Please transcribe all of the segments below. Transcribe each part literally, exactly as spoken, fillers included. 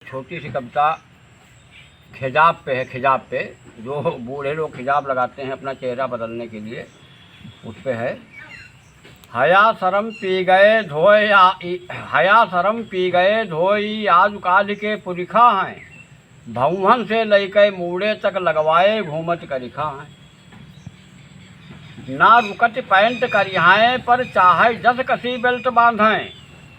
छोटी सी कविता खिजाब पे है, खिजाब पे, जो बूढ़े लोग खिजाब लगाते हैं अपना चेहरा बदलने के लिए, उस पे है। हया शरम पी गए धोए आ-, ई-, हया शरम पी गए धोए, ई आज काल के पुरखा हैं। भौहन से लइके मूड़े तक लगवाए घूमत करिखा हैं। ना रुकत पैंट करिहाएं, पर चाहे जस कसी बेल्ट बांधें।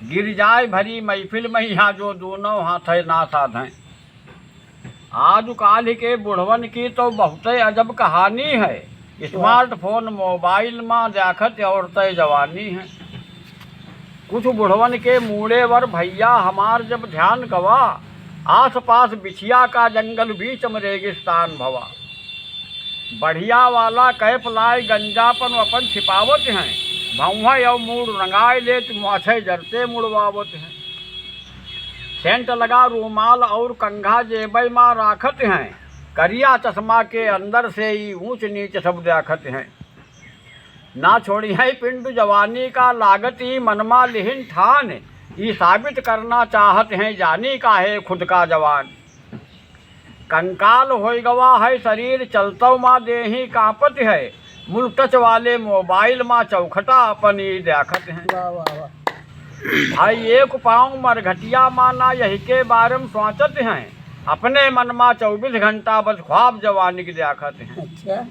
गिर जाए भरी महफिल में यहाँ जो दोनों हाथ है ना साधें। आज काल के बुढ़वन की तो बहुते अजब कहानी है। स्मार्टफोन, मोबाइल मा देखत औरते जवानी है। कुछ बुढ़वन के मूड़े वर भैया हमार जब ध्यान गवा, आसपास बिछिया का जंगल बीच में रेगिस्तान भवा। बढ़िया वाला कैप लाए गंजापन अपन छिपावत हैं, भौंहा यौ मूड़ रंगाए लेत मुआछे जरते मुड़वावत हैं। सेंट लगा रूमाल और कंघा जेबै मा राखत हैं, करिया चश्मा के अंदर से ई ऊंच नीच सब देखत हैं। ना छोड़िहैं पिंड जवानी का लागत ई मनमा लिहिन ठान, ई साबित करना चाहत हैं जानी काहे खुद का जवान। कंकाल होइ गवा है शरीर चलतौ मा देही कांपत है, मुल टच वाले मोबाइल मा चौखटा अपन ई देखत हैं। वाह, वाह, वाह। भाई एक पाँव मरघटिया मा ना यही के बारे में सोचत हैं, अपने मन मा चौबीस घंटा बस ख्वाब जवानी के देखत हैं। अच्छा।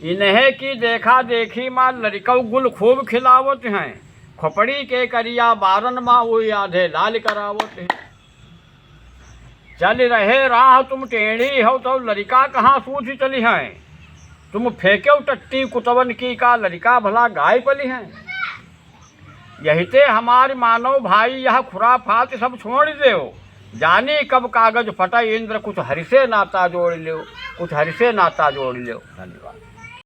इन्हें की देखा देखी मा लड़िकौ गुल खूब खिलावत हैं, खोपड़ी के करिया बारन मा वो आधे लाल करावत हैं। चल रहे राह तुम टेढ़ी हो तो लड़िका कहाँ सूझ चली हैं, तुम फेंकेव टट्टी कुतवन की का लड़िका भला गाय पली हैं। यही ते हमार मानव भाई यह खुराफात सब छोड़ देव, जानी कब कागज फटा इंद्र कुछ हरि से नाता जोड़ लेव, कुछ हरि से नाता जोड़ लेव। धन्यवाद।